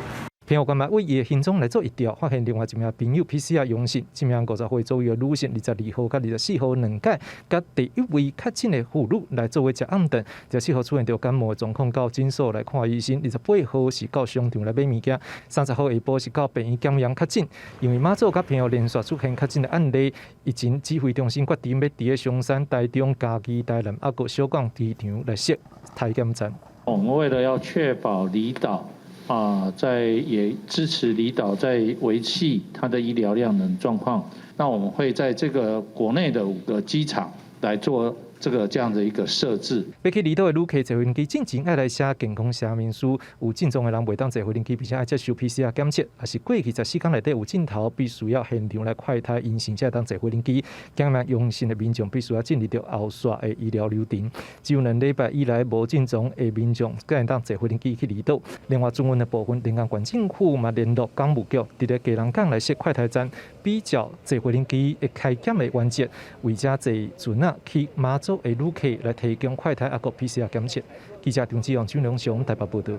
澎湖縣嘛對伊的行蹤來做疫調，發現另外一名朋友 PCR 陽性，這名50歲左右的女性，22號佮24號兩擺，佮第一位確診的婦女來做伙食暗頓，24號出現著感冒的狀況，到診所來看醫生。28號是到商場來買物件，30號下晡是到病院檢驗確診。因為馬祖佮澎湖連續出現確診的案例，疫情指揮中心決定欲佇咧松山、台中、嘉義、台南猶閣小港機場來設篩檢站。我們為了要確保離島啊，在也支持離島在維繫它的醫療量能狀況，那我們會在這個國內的5個機場來做這個這樣的一個設置。欲去離島的旅客坐飛機進前愛來寫健康聲明書，有症狀的人袂當坐飛機，並且愛接受 PCR 檢測，抑是過去14天內底有症頭，必須要現場來快篩陰性才會當坐飛機。檢驗陽性的民眾必須要進入著後續的醫療流程。只有2禮拜以來無症狀的民眾，才會當坐飛機去離島。另外，轉運的部分，連江縣政府嘛聯絡港務局，佇咧基隆港來設快篩站，比照坐飛機的篩檢的原則，為遮坐船仔去馬祖的旅客來提供快篩抑閣 PCR 檢測。記者張志勇、張良雄台北報導。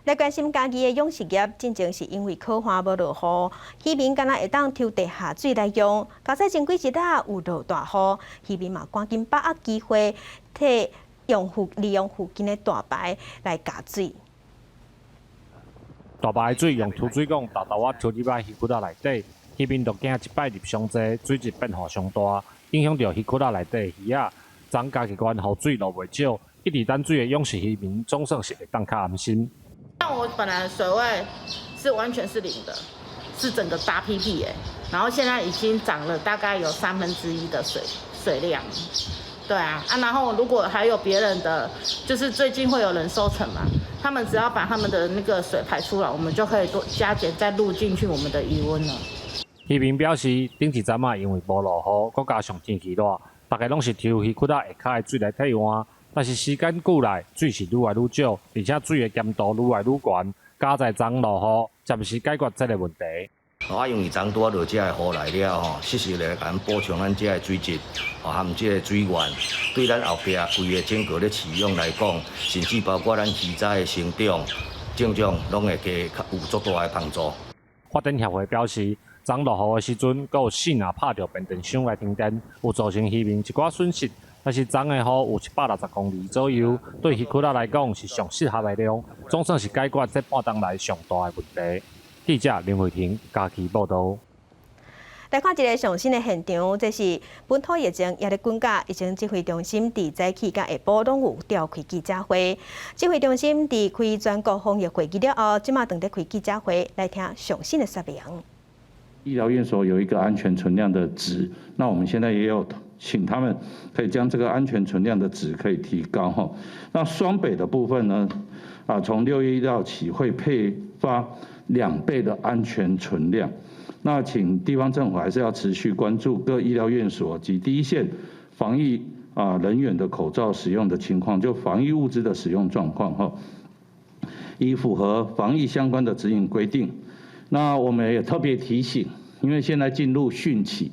來關心嘉義的養殖業，進前是因為苦旱無落雨，漁民干焦會當抽地下水來用。佳哉前幾日仔有落大雨，漁民嘛趕緊把握機會，替用附利用附近的大排來加水。大排的水用抽水管沓沓仔抽入來魚窟仔內底，漁民就驚一擺入傷濟，水質變化傷大，影響著魚窟仔內底的魚仔。昨嘉義縣雨水落袂少，一直等水的養殖漁民總算是會當較安心。像我本來水位是完全是零的，是整個大屁屁欸，然後現在已經漲了大概有1/3的水量，對啊，啊，然後如果還有別人的，就是最近會有人收成嘛，他們只要把他們的那個水排出來，我們就可以多加減再入進去我們的魚塭了。漁民表示，頂一陣仔因為無落雨，閣加上天氣熱，大家攏是抽魚窟仔下跤的水來替換。但是時間久來，水是愈來愈少，而且水的鹹度愈來愈懸，佳哉昨落雨，暫時解決這個問題。啊，因為昨拄仔落這个雨來了吼，適時來共咱補充咱這个水質，吼，含這个水源，對咱後壁規个整個咧飼養來講，甚至包括咱魚仔的成長、種種，攏會加較有足大的幫助。發電協會表示，昨落雨的時陣，閣有線仔拍著變電箱來停電，有造成漁民一寡損失。但是昨的雨有160公里左右，對魚窟仔來講是上適合的量，總算是解決這半冬來上大的問題。記者林慧婷嘉義報導。來看一个上新的現場，這是本土疫情也咧滾價，疫情指揮中心佇早起佮下晡攏有召開記者會。指揮中心佇開全國防疫會議了後，這馬轉咧開記者會來聽上新的說明。醫療院所有一個安全存量的值，那我們現在也有請他們可以將這個安全存量的值可以提高哈。那雙北的部分呢？啊，從6月1號起會配發2倍的安全存量。那請地方政府還是要持續關注各醫療院所及第一線防疫啊人員的口罩使用的情況，就防疫物資的使用狀況哈，以符合防疫相關的指引規定。那我們也特別提醒，因為現在進入汛期，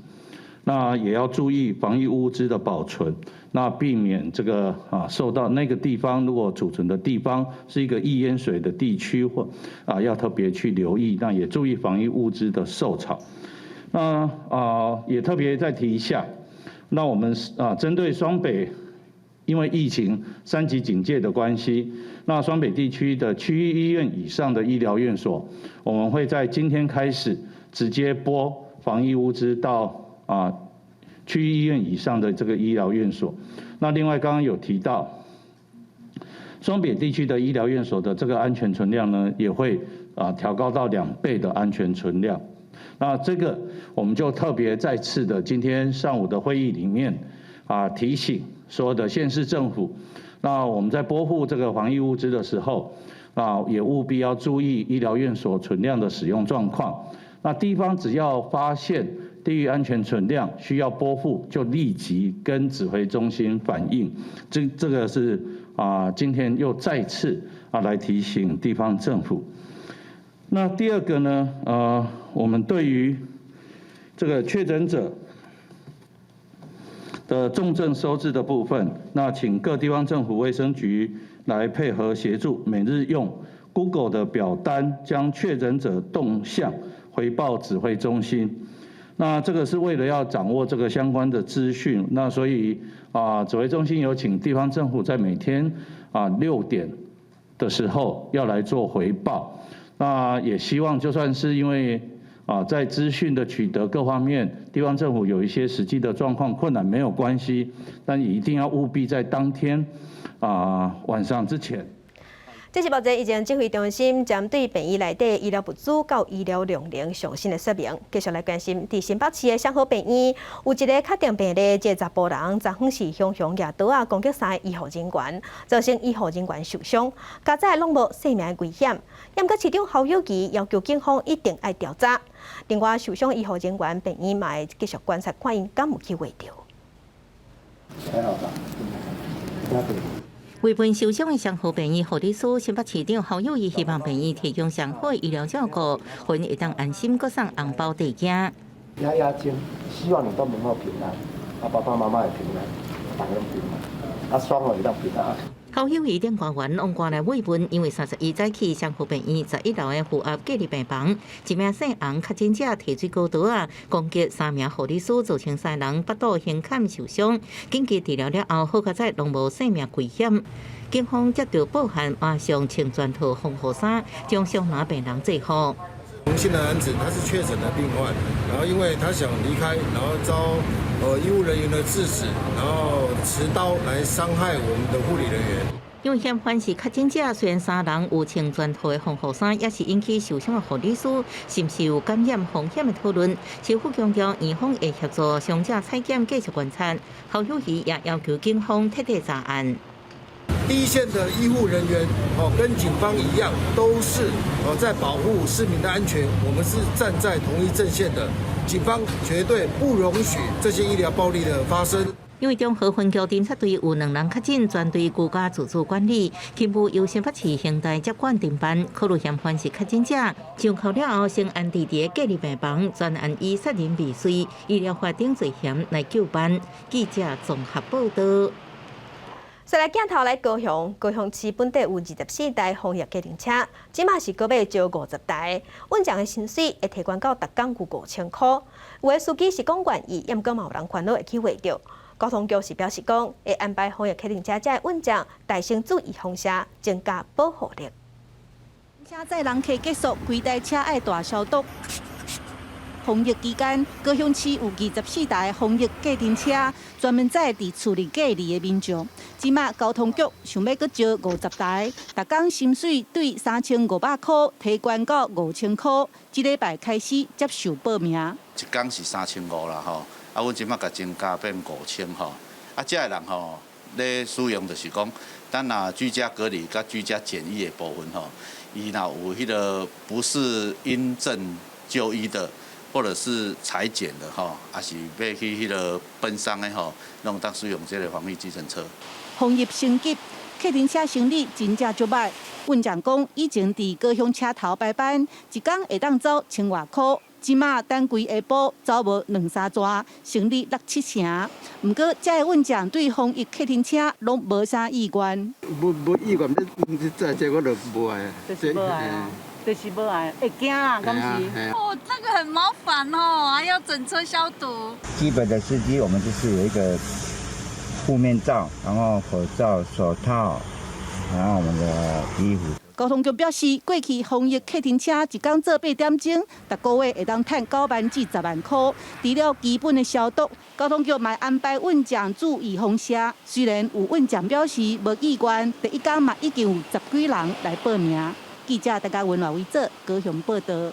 那也要注意防疫物資的保存，那避免這個啊受到那個地方如果儲存的地方是一個易淹水的地區或啊要特別去留意，那也注意防疫物資的受潮。那啊也特別再提一下，那我們啊針對雙北，因為疫情三級警戒的關係，那雙北地區的區域醫院以上的醫療院所，我們會在今天開始直接撥防疫物資到啊區域醫院以上的這個醫療院所。那另外剛剛有提到，雙北地區的醫療院所的這個安全存量呢，也會啊調高到2倍的安全存量。那這個我們就特別再次的今天上午的會議裡面啊提醒所有的縣市政府，那我們在撥付這個防疫物資的時候，啊也務必要注意醫療院所存量的使用狀況。那地方只要發現低於安全存量需要撥付，就立即跟指揮中心反映。這個是啊，今天又再次啊來提醒地方政府。那第二個呢，我們對於這個確診者的重症收治的部分，那請各地方政府衛生局來配合協助，每日用 Google 的表單將確診者動向回報指揮中心。那這個是為了要掌握這個相關的資訊，那所以啊，指揮中心有請地方政府在每天啊6點的時候要來做回報。那也希望就算是因為啊，在資訊的取得各方面，地方政府有一些實際的狀況困難沒有關係，但一定要務必在當天啊晚上之前。這是目前疫情指揮中心針對病院內底醫療物資佮醫療量能上新的說明。繼續來關心，佇新北市的雙和病院有一个確診病例，這个查埔人昨昏是雄雄舉刀仔攻擊三个醫護人員，造成醫護人員受傷，佳哉攏無性命危險。毋過市長侯友宜要求警方一定愛調查。另外，受傷醫護人員病院嘛會繼續觀察，看𪜶敢有去穢著。還好吧？慰問受傷的雙和病院護理師，新北市長侯友宜希望病院提供上好醫療照顧，予𪜶會當安心閣送紅包回家。壓壓驚，希望你都能夠平安，啊爸爸媽媽也平安，大家攏平安，啊雙和會當平安。侯友宜等官員往趕來慰問，因為31早起雙和病院11樓的負壓隔離病房，一名姓洪確診者提水果刀仔攻擊三名護理師，造成三人腹肚胸坎受傷，緊急治療了後，好佳哉攏無性命危險。警方接到報案，馬上穿全套防護衫，將傷男病人制服。洪姓的男子他是確診的病患，然後因為他想離開，然後遭醫務人員的制止，然後持刀來傷害我們的護理人員。因為嫌犯是確診者，雖然三人有穿全套的防護衫，也是引起受傷的護理師是毋是有感染風險的討論。市府強調，院方會協助傷者採檢，繼續觀察。侯友宜也要求警方徹底查案。第一線的醫護人員哦，跟警方一樣，都是哦在保護市民的安全。我們是站在同一陣線的，警方絕對不容許這些醫療暴力的發生。因為中和分局偵察隊有兩人確診，全隊居家自主管理，勤務由新北市刑大接管偵辦，考慮嫌犯是確診者，上銬了後先安置佇隔離病房，專案以殺人未遂、醫療法等罪嫌來究辦。記者綜合報道。再來鏡頭來高雄，高雄市本底有24台防疫計程車，這馬是閣欲招50台，運將的薪水會提懸到逐工有5000箍。有的司機是講願意，毋過嘛有人煩惱會去畫著。交通局是表示講，會安排防疫計程車這運將提升注預防射，增加保護力。車載人客結束，規台車愛大消毒。防疫期間，高雄市有24台防疫計程車，專門載佇厝裡隔離的民眾。這馬交通局想欲閣招50台，逐工薪水對3500箍提懸到5000箍。這禮拜開始接受報名。一工是3500啦吼，啊，阮這馬共增加變5000吼。啊，這个人吼咧使用就是講，咱若居家隔離佮居家檢疫的部分吼，伊若有彼个不是因症就醫的，或者是採檢的吼，抑是欲去彼个奔喪的吼，攏會當使用這个防疫計程車。防疫升級，客運車生理真正足䆀。運長講，以前佇高雄車頭排班，一工會當走千外箍。這馬等規下晡走無兩三逝，生理六七成。毋過，這个運將對防疫客運車攏無啥意願。無無意願，你這這我就無愛。就是無愛啊，就是無愛，會驚啊，敢是？哦，這個很麻煩哦，還要整車消毒。基本的司機，我們就是有一個護面罩，然後口罩、手套，然後我們的衣服。交通局表示，過去防疫客運車一工做8點鐘，逐個月會當趁9萬至10萬箍。除了基本的消毒，交通局嘛安排運將注預防射。雖然有運將表示無意願，第一工嘛已經有十幾人來報名。記者大家文華為做高雄報道。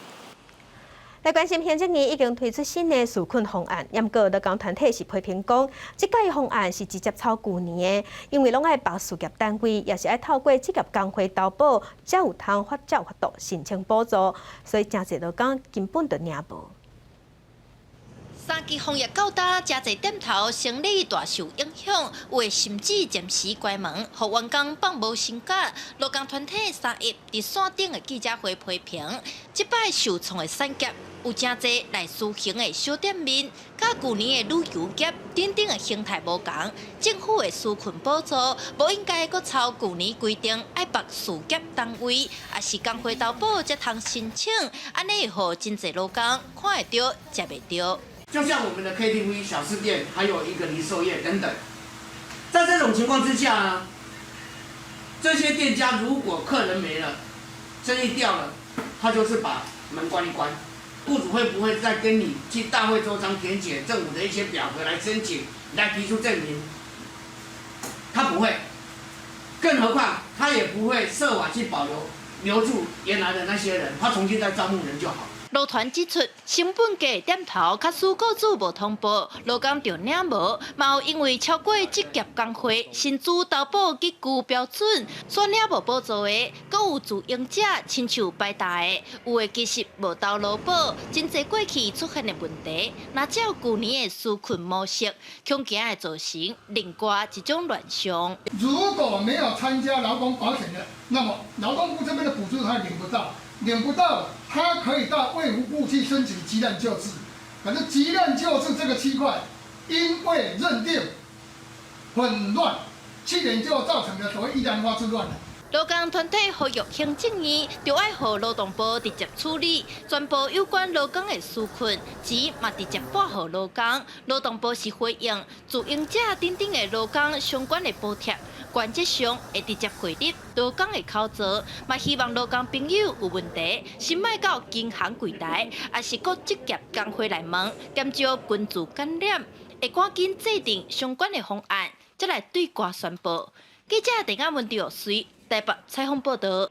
來關心行政院已經推出新的紓困方案，毋過勞工團體是批評講，這屆方案是直接抄舊年的，因為攏愛縛事業單位，也是愛透過職業工會投保，才有通發才有法度申請補助，所以誠濟勞工根本就領無。三級防疫到今，誠濟店頭生理大受影響，有的甚至暫時關門，予員工放無薪假。勞工團體三一佇線頂的記者會批評，這擺受創的產業有誠濟內需型的小店面，佮舊年的旅遊業等等的形態無仝。政府的紓困補助無應該閣抄舊年規定，愛縛事業單位，抑是工會投保才通申請，按呢會予真濟勞工看會著，食袂著。就像我們的 KTV、小吃店，還有一個零售業等等，在這種情況之下呢，這些店家如果客人沒了，生意掉了，他就是把門關一關。雇主會不會再跟你去大費周章填寫政府的一些表格來申請，來提出證明？他不會，更何況他也不會設法去保留留住原來的那些人，他重新再招募人就好。勞團指出，成本低店頭，假使雇主無通報，勞工就領無，嘛有因為超過職業工會薪資投保給付標準，煞領無補助的，閣有自營者親像擺大的，有的其實無投勞保，真濟過去出現的問題，若照舊年的紓困模式，恐驚會造成另外一種亂象。如果沒有參加勞工保險的，那麼勞動部這邊的補助他領不到。領不到，他可以到衛福部去申請急難救濟。可是急難救濟這個區塊，因為認定混亂，去年就造成了所謂易蘭花之亂了。勞工團體呼籲行政院，著愛予勞動部直接處理全部有關勞工的紓困，錢嘛直接撥予勞工。勞動部是回應自營者等等的勞工相關的補貼，原則上會直接匯入勞工的口座，嘛希望勞工朋友有問題，先莫到銀行櫃台，抑是各職業工會來問，減少群聚感染，會趕緊制定相關的方案，才來對外宣布。記者鄭亞文趙隨台北採訪報道。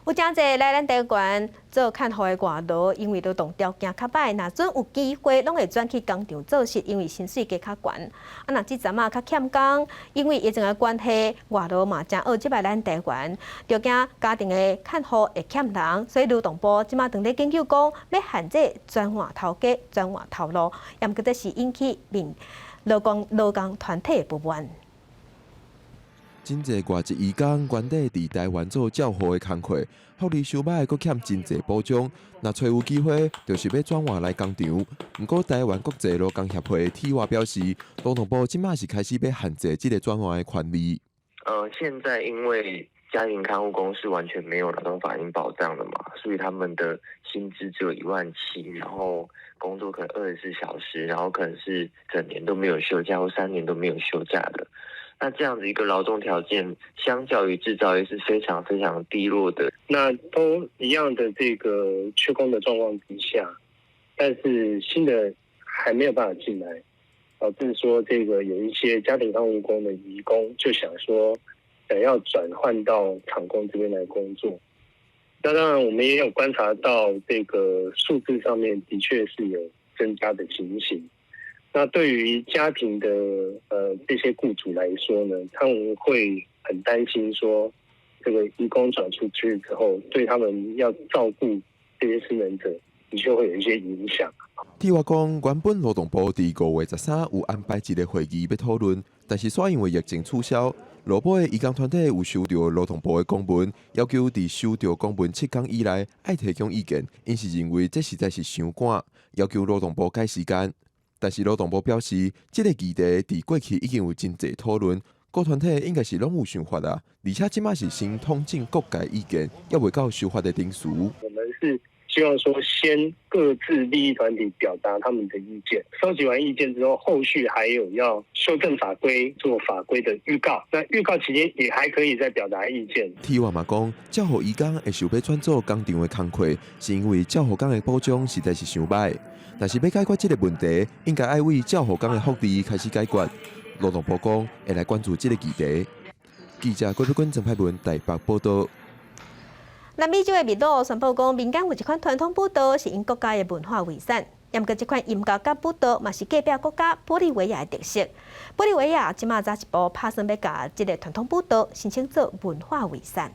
有誠濟來咱台灣做看護的外勞，因為勞動條件較䆀，若準有機會，攏會轉去工廠做事，因為薪水加較懸。啊，若這陣仔較欠工，因為疫情的關係，外勞嘛誠愛這擺來咱台灣，就驚家庭的看護會欠人，所以勞動部這馬正咧研究講，欲限制轉換頭家、轉換頭路，毋過這是引起民勞工團體的不滿。真濟外籍移工原底佇台灣做照護的工課，福利傷䆀，閣欠真濟保障。若揣有機會，就是欲轉換來工廠。毋過，台灣國際勞工協會體華表示，勞動部這馬是開始欲限制這個轉換的權利。現在因為家庭看護工是完全沒有勞動法令保障的嘛，所以他們的薪資只有1.7萬，然後工作可能24小時，然後可能是整年都沒有休假或3年都沒有休假的。那這樣子一個勞動條件，相較於製造業是非常非常低落的。那都一樣的這個缺工的狀況之下，但是新的還沒有辦法進來，導致說這個有一些家庭看護工的移工就想說想要轉換到廠工這邊來工作。那當然，我們也有觀察到這個數字上面的確是有增加的情形。那對於家庭的這些僱主來說呢，他們會很擔心說，這個移工轉出去之後，對他們要照顧這些失能者，的確會有一些影響。鐵話講，原本勞動部佇5月13有安排一个會議欲討論，但是煞因為疫情取消。落尾移工團體有收著勞動部的公文，要求佇收著公文7天以內愛提供意見。𪜶是認為這實在是傷趕，要求勞動部改時間。但是勞動部表示，這个議題佇過去已經有真濟討論，各團體應該是攏有想法啊，而且這馬是先統整各界意見，猶未到修法的程序。我們是希望說，先各自利益團體表達他們的意見，收集完意見之後，後續還有要修正法規、做法規的預告。那預告期間也還可以再表達意見。鐵話嘛講，照護移工會想欲轉做工廠的工課，是因為照護工的保障實在是傷䆀。但是欲解決這个問題，應該愛為照護工的福利開始解決。勞動部講會來關注這个議題。記者郭碧君、曾派文台北報道。南美洲的秘魯宣布講，民間有一款傳統舞蹈是𪜶國家的文化遺產。毋過這款音樂佮舞蹈嘛是隔壁國家玻利維亞的特色。玻利維亞這馬早一步拍算欲共這个傳統舞蹈申請做文化遺產。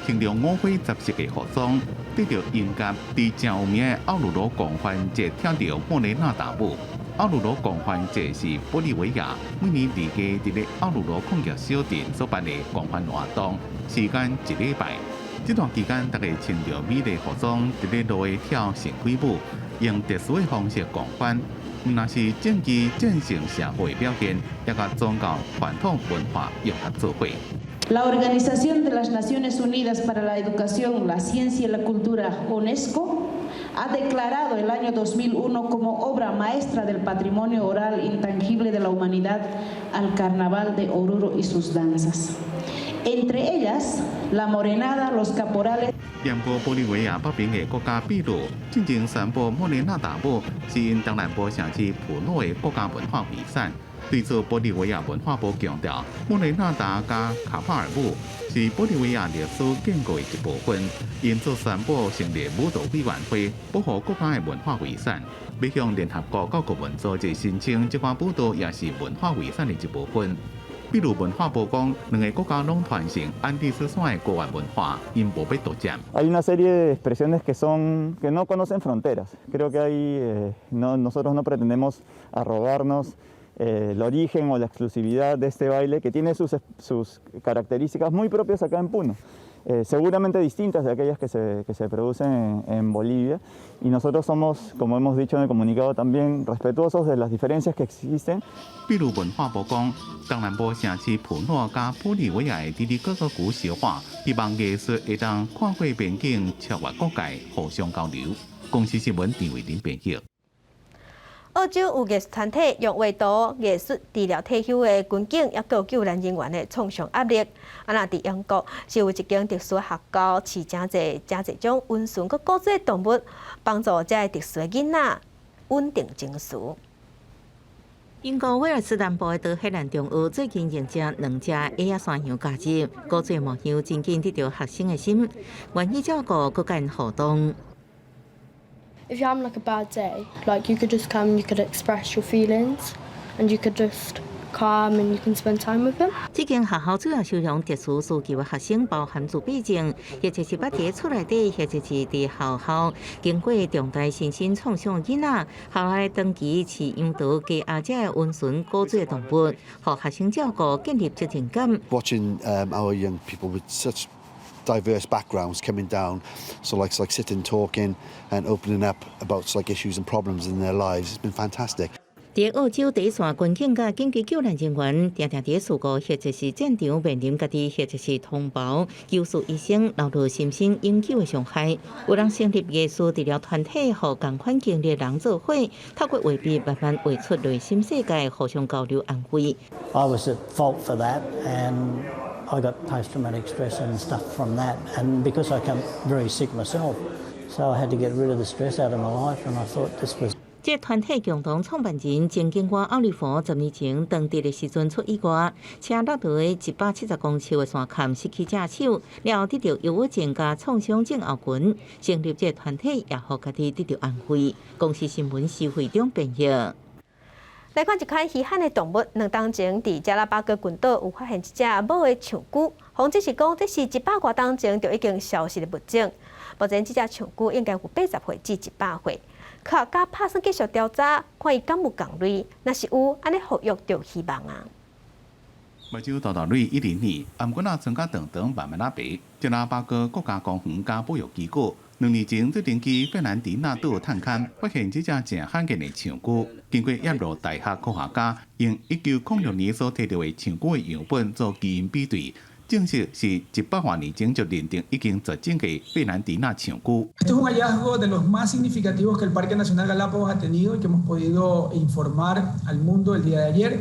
穿著五花雜色的服裝，綴著音樂，佇誠有名的奧魯羅狂歡節跳著莫雷納達舞。奧魯羅狂歡節是玻利維亞每年二月佇咧奧魯羅礦業小鎮所辦的狂歡活動，時間一禮拜。這段期間，大家穿著美麗服裝，佇咧路下跳神鬼舞，用特殊的方式狂歡，毋但是政治戰勝社會表現，也佮宗教傳統文化融合做伙。 La Organización de las Naciones Unidas para la Educación, la Ciencia y la Cultura, UNESCO, ha declarado el año 2001 como obra maestra del patrimonio oral intangible de la humanidad al Carnaval de Oruro y sus danzas. Entre ellas, la morenada, los caporales. 毋過玻利維亞北邊的國家秘魯進前宣布莫雷納達舞是𪜶東南部城市普諾的國家文化遺產。對此，玻利維亞文化部強調，莫雷納達佮卡帕爾舞是玻利維亞歷史建構的一部分，𪜶做宣布成立舞蹈委員會，保護國家的文化遺產。欲向聯合國教科文組織申請，這款舞蹈也是文化遺產的一部分。秘魯文化部講，兩个國家攏傳承安第斯山的高原文化，𪜶無欲獨佔。 Hay una serie de expresiones que no conocen fronteras. Creo que ahí no, nosotros no pretendemos arrogarnos el origen o la exclusividad de este baile que tiene sus características muy propias acá en Puno, seguramente distintas de aquellas que se producen en Bolivia. Y nosotros somos, como hemos dicho en el comunicado también, respetuosos de las diferencias que existen. 秘魯文化部講，東南部城市普諾佮玻利維亞的蒂蒂卡卡湖小化，希望藝術會當跨過邊境，超越國界，互相交流。公視新聞陳慧琳編譯。澳洲有藝術團體用畫圖藝術治療退休的軍警，抑閣有救援人員的創傷壓力。啊，若佇英國是有一間特殊學校，飼誠濟誠濟種溫順閣古蹟動物，幫助這个特殊的囡仔穩定情緒。英國威爾斯南部的德黑蘭中學最近迎接兩隻矮仔山羊加入，古蹟模樣真緊得著學生的心，願意照顧閣佮𪜶互動。 If you're having like a bad day, like you could just come, you could express your feelings, and you could just come and you can spend time with them. 這間學校主要收容特殊需求的學生，包含自閉症，或者是捌佇厝內底，或者是佇學校經過重大身心創傷的囡仔，學校長期飼養著雞鴨這个溫順古蹟動物，予學生照顧，建立責任感。 Watching our young people with such diverse backgrounds coming down, so like sitting, talking, and opening up about like issues and problems in their lives. It's been fantastic. 佇澳洲第一線軍警佮緊急救援人員，定定佇事故或者是戰場面臨家己或者是同胞九死一生，流落心生永久的傷害。有人成立藝術治療團體，予仝款經歷人做伙，透過畫筆慢慢畫出內心世界，互相交流安慰。 I was at fault for that, and I got post-traumatic stress and stuff from that. And because I became very sick myself, So I had to get rid of the stress out of my life, and I thought this was. 這團體共同創辦人前警官奧利弗10年前當佇的時陣出意外，車落佇170公尺的山崁失去隻手，了後得著憂鬱症佮創傷症候群，成立這團體也予家己得著安慰。公視新聞施惠中編譯。來看一款稀罕的動物，2冬前佇加拉巴哥群島有發現一隻母的長龜，風這是講這是100外冬前就已經消失的物種。目前這隻長龜應該有80歲至100歲。科學家拍算繼續調查，看伊敢有仝類，若是有，按呢復育就有希望啊。目睭沓沓淚一直暝，毋過若穿甲長長慢慢仔爬。加拉巴哥國家公園佮保育機構2年前佇登機費蘭迪納島探勘，發現這隻誠罕見的長龜。經過耶魯大學科學家用1906年所提著的長龜的樣本做基因比對，證實是100外年前就認定已經絕種的費蘭迪納長龜。 Este es un hallazgo de los más significativos que el Parque Nacional Galápagos ha tenido y que hemos podido informar al mundo el día de ayer.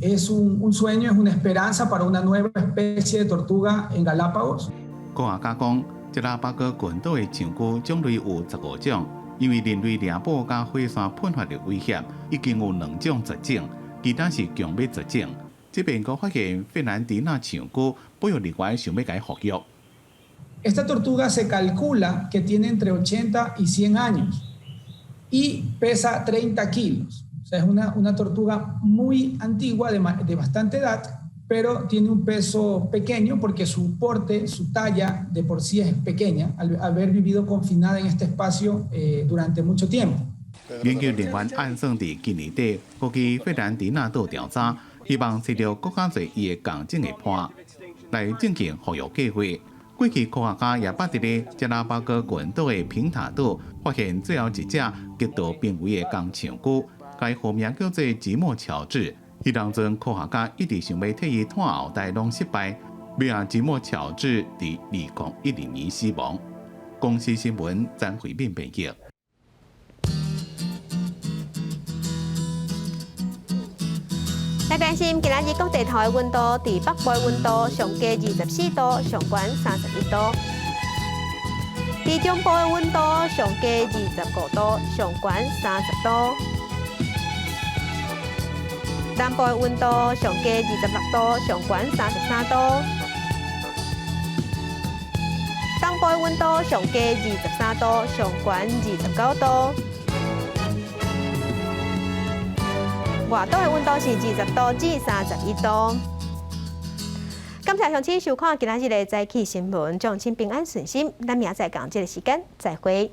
Es un sueño, es una esperanza para una nueva especie de tortuga en Galápagos. 科學家講，加拉巴哥群島的長龜種類有15種，因為人類獵捕佮火山噴發的威脅，已經有兩種絕種，其他是強欲絕種。這遍閣發現費蘭迪納長龜，保育人員想欲共伊復育。 Esta tortuga se calcula que tiene entre 80 y 100 años y pesa 30 kilos. O sea, es una tortuga muy antigua, de bastante edad, pero tiene un peso pequeño porque su porte, su talla de por sí es pequeña, al haber vivido confinada en este espacio durante mucho tiempo. 研究人員按算佇今年底，閣去費蘭迪納島調查，希望揣著閣較濟伊的仝種的伴，來進行復育計劃。過去科學家也捌佇咧加拉巴哥群島的平塔島發現最後一隻極度瀕危的公長龜，該號名叫做吉莫喬治。彼當陣科學家一直想欲替伊拓後代，攏失敗。尾仔吉莫喬治佇2012年死亡。公視新聞詹慧敏編譯。來關心今仔日各地頭的溫度，佇北部的溫度上低24度，上懸31度；佇中部的溫度上低25度，上懸30度；南部的溫度上低26度，上懸33度；東部的溫度上低23度，上懸29度。外島的溫度是20度至31度。感謝鄉親收看今仔日的早起新聞，祝親平安順心。咱明仔載仝這个時間再會。